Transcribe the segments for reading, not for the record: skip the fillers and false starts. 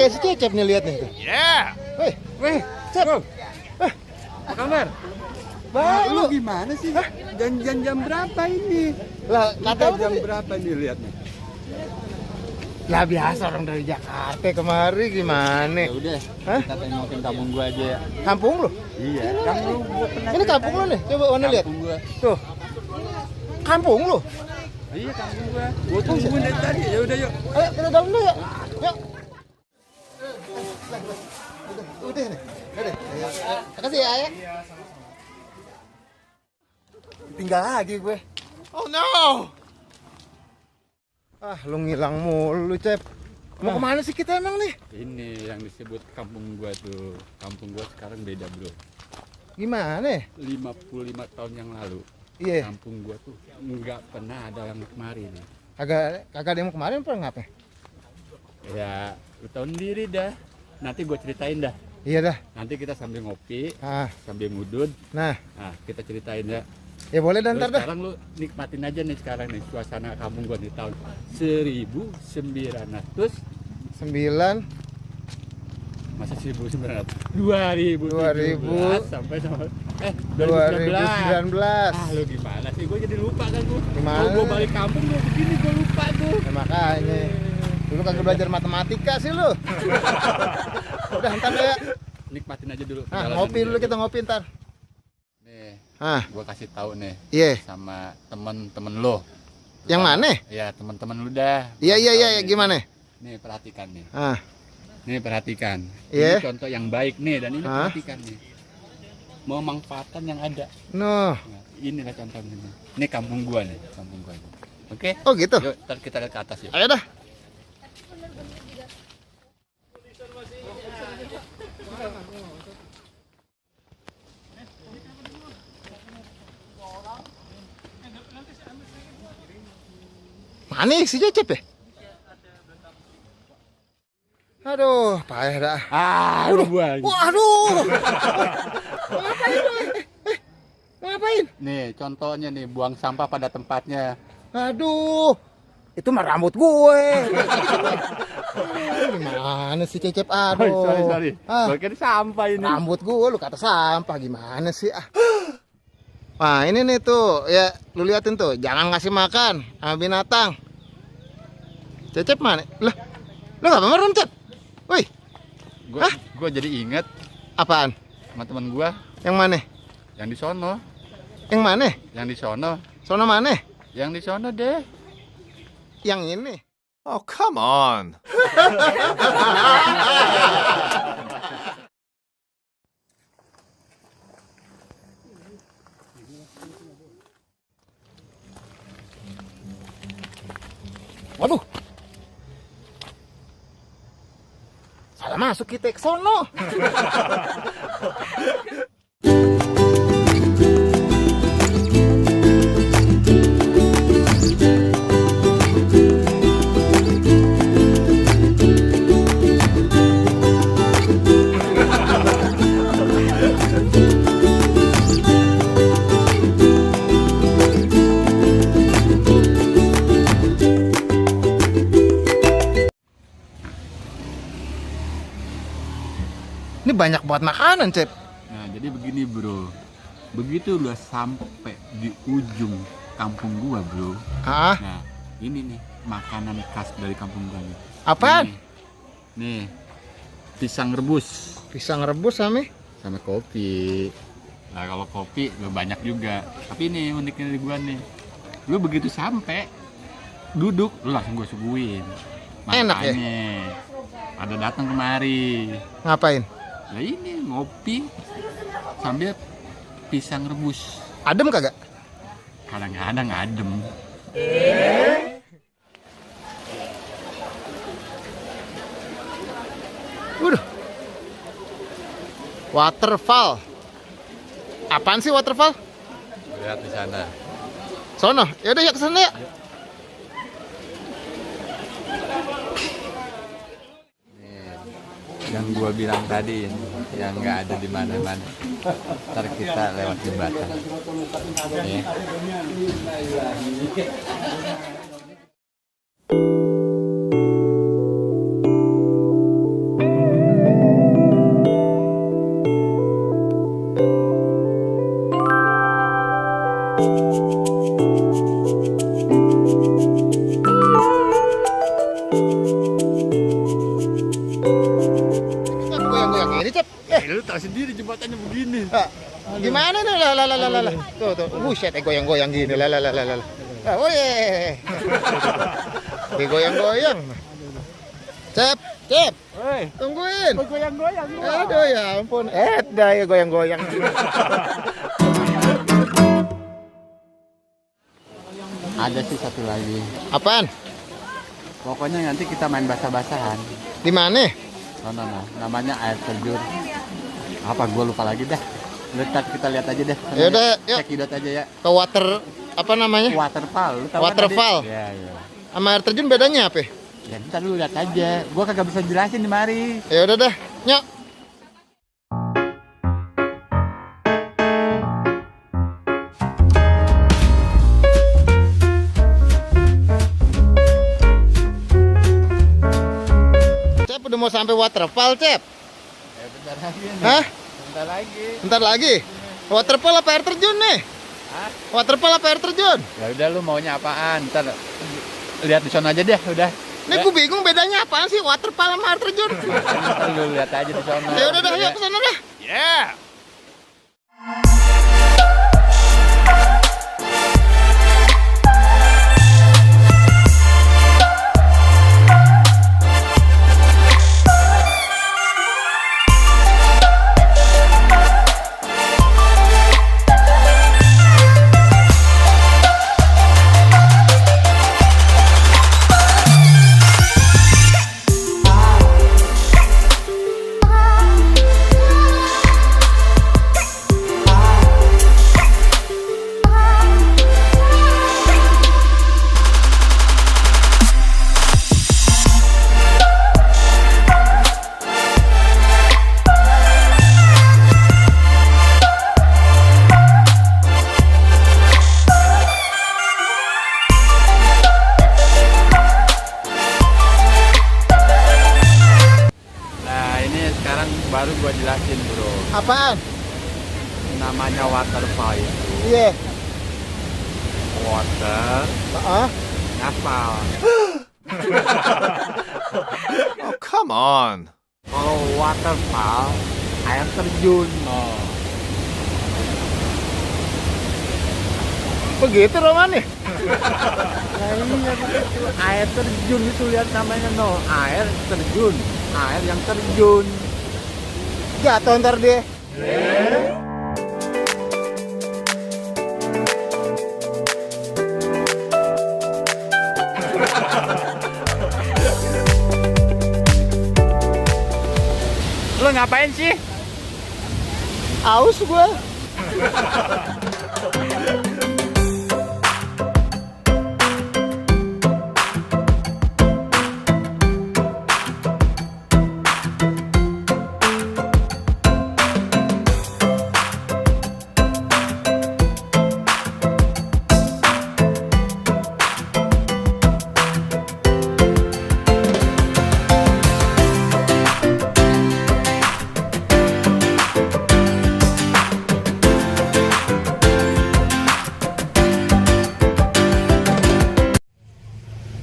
kayak si Cecep nih lihat nih. Ya. Weh, Cep. Apa kabar? Baik Lu gimana sih? Janjian jam berapa ini? Lah, kata Udah jam berapa nih lihat nih? lah biasa orang dari Jakarta kemari gimana? Ya udah, Hah? kita tengokin kampung gua aja ya. Kampung lu? Iya. Kan lu gua pernah Ini kampung lu nih, coba Wana lihat. Kampung gua. Tuh. Kampung lu? Iya, kampung gua. Gua tungguin dari tadi. Ya udah yuk. Ayo kita dalam dulu ya. Yuk. Udah nih. Udah. Makasih ya, Ayah. Tinggal lagi gue. Oh no. Ah, lu ngilang mulu, Cep. Mau kemana sih kita emang nih? Ini yang disebut kampung gua tuh. Kampung gua sekarang beda, Bro. Gimana? 55 tahun yang lalu. Iya. Kampung gua tuh nggak pernah ada yang kemari nih. Kagak demo kemarin pernah ngapa? Ya, lu tahu sendiri dah. Nanti gua ceritain dah. Iya dah. Nanti kita sambil ngopi, Ah, sambil ngudud. nah, Nah, kita ceritain ya. ya boleh dan Terus ntar dah. sekarang lu nikmatin aja nih sekarang nih suasana kampung gua di tahun 1900 9 masa 1900 2000 sampai 2019. 2019. Ah, lu gimana sih? Gua jadi lupa kan gua. Gimana? Kalau gua balik kampung gua begini gua lupa tuh. Ya, makanya. Dulu kagak belajar matematika sih lu. Udah ntar deh ya. Nikmatin aja dulu. Ah, perjalanan ngopi ini. dulu kita ngopi ntar. Nih, Ah, gua kasih tahu nih iya. sama temen-temen lo. Yang mana? Ya, temen-temen lu dah. Iya, iya, iya, Nih. gimana? Nih, perhatikan nih. Ah, Nih perhatikan, Iya. ini contoh yang baik nih dan ini Hah? perhatikan nih. Memanfaatkan yang ada. no. Nah, inilah contohnya. Ini kampung gua nih, kampung gua. Oke? Oh gitu. Yuk, ntar kita lihat ke atas yuk. Ayo dah. Mana si Cecep ya? Aduh, payah dah. Ah, lu buang. Waduh. Ngapain lu? Ngapain? Nih, contohnya nih buang sampah pada tempatnya. Aduh. Itu mah rambut gue. Gimana sih Cecep? Aduh. Sorry. Ah, Gua kira sampah ini. rambut gue lu kata sampah gimana sih? Ah. Wah, ini nih tuh, ya lu liatin tuh, jangan ngasih makan sama binatang. Cecep mana? Lah, lu ngapa merem, Cep? Wih, Gua jadi inget apaan? sama teman gua Yang mana? yang di sono, Yang mana? yang di sono, Sono mana? yang di sono deh. Yang ini. Oh, come on. Waduh. Salah masuk kita ke sono. Ini banyak buat makanan, Cep. Nah, jadi begini, Bro. Begitu udah sampai di ujung kampung gua, Bro. Ah, Nah, ini nih makanan khas dari kampung gua nih. apaan? Nih, pisang rebus Pisang rebus sama kopi. Nah, kalau kopi lu banyak juga. Tapi ini uniknya dari gua nih. Lu begitu sampai duduk, lu langsung gua suguhin. Enak ya? Makanya pada datang kemari. Ngapain? Nah, ini ngopi sambil pisang rebus. Adem kagak? Kadang-kadang adem. Waduh. Waterfall. Apaan sih waterfall? Lihat di sana. Sono. Yaudah yuk ke sana ya. Yang gua bilang tadi yang nggak ada di mana-mana. Ntar kita lewat jembatan. Ya. lu tahu sendiri jembatannya begini. Ah, gimana nih? Lah. Tuh. Buset, goyang-goyang gini. Lah. Ah, woye. Goyang-goyang. Cep. Woi, Tungguin. goyang-goyang. Aduh ya ampun. Dah ya goyang-goyang. Ada sih satu lagi. Apaan? Pokoknya nanti kita main basah-basahan. Di mana? No. Namanya air terjun. Apa gue lupa lagi dah. Letak kita lihat aja deh. Yaudah, yuk. Cek idot aja ya. Ke water apa namanya? Waterfall. Lu tahu kan Waterfall. tadi? Iya. Sama air terjun bedanya apa? Ya ntar lu lihat aja. Gua kagak bisa jelasin di mari. Ya udah dah. Nyok. Cep udah mau sampai waterfall, Cep. Ya bentar lagi nih. Hah? Bentar lagi. Bentar lagi. Waterfall apa air terjun nih? Hah? Waterfall apa air terjun? Ya udah lu maunya apaan? Ntar lihat di sana aja deh, udah. Ini gue bingung bedanya apaan sih waterfall sama air terjun? Ntar lu lihat aja di sana. Ya udah dah, yuk ke sana dah. Yeah. Nah, ini sekarang baru gua jelasin, Bro. Apaan? Namanya waterfall itu. Iya. Water, Heeh. aspal. Oh, come on. Kalau waterfall, air terjun. Begitu Roman nih. Nah, iya begitu. Air terjun itu lihat namanya no. Air terjun. Air yang terjun. Jatuh ntar dia. Lu ngapain sih? Aus gue.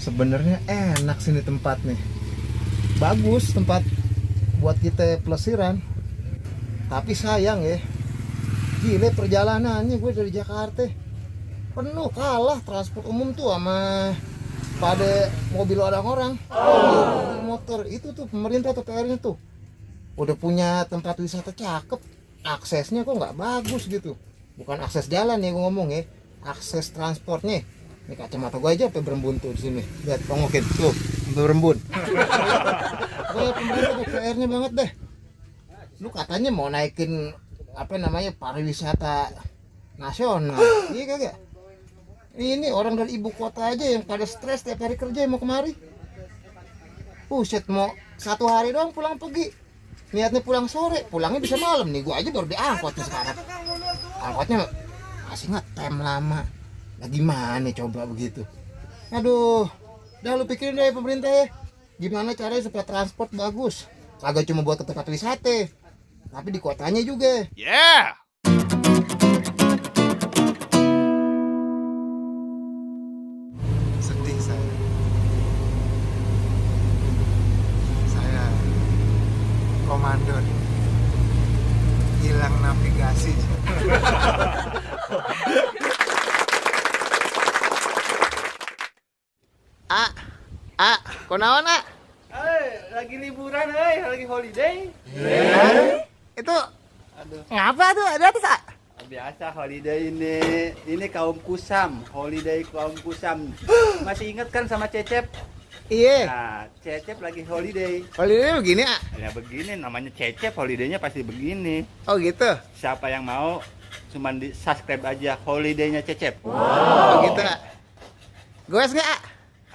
Sebenarnya enak sini tempat nih. Bagus tempat buat kita pelesiran. Tapi sayang ya. Gile perjalanannya gue dari Jakarta. Penuh kalah transport umum tuh sama pada mobil orang-orang. Motor itu tuh pemerintah tuh PR-nya tuh. Udah punya tempat wisata cakep. Aksesnya kok nggak bagus gitu. Bukan akses jalan ya gue ngomong ya. Akses transportnya. Ini kacamata gue aja sampai berembun tuh di sini. Lihat pongokin tuh, sampai berembun. Pokoknya pemerintah tuh PR-nya banget deh. Lu katanya mau naikin apa namanya pariwisata nasional. Iya kagak? Ini orang dari ibu kota aja yang pada stres tiap hari kerja mau kemari. Buset, mau satu hari doang pulang pergi. Niatnya pulang sore, pulangnya bisa malam nih. Gua aja baru diangkot nih sekarang. Angkotnya masih ngetem lama. Nah gimana coba begitu? Aduh, dah lu pikirin deh pemerintah ya. Gimana caranya supaya transport bagus? Kagak cuma buat ke tempat wisata, tapi di kotanya juga. Yeah. Sedih saya. Saya komando nih. Kunaon, ah? Lagi liburan, lagi holiday. Itu Aduh, ngapa tuh? Ada atas, ah? biasa holiday ini. Ini kaum kusam, holiday kaum kusam. Masih ingat kan sama Cecep? Iya. Nah, Cecep lagi holiday. Holiday begini, ah? Ya begini, namanya Cecep, holidaynya pasti begini. Oh gitu. Siapa yang mau, cuman di subscribe aja holidaynya Cecep. Oh gitu, ah? Goes nggak, ah?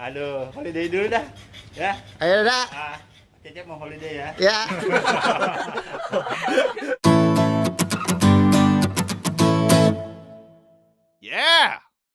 Aduh, holiday dulu dah. Ya. Ayo dah. Ah, Cecep mau holiday ya. Ya.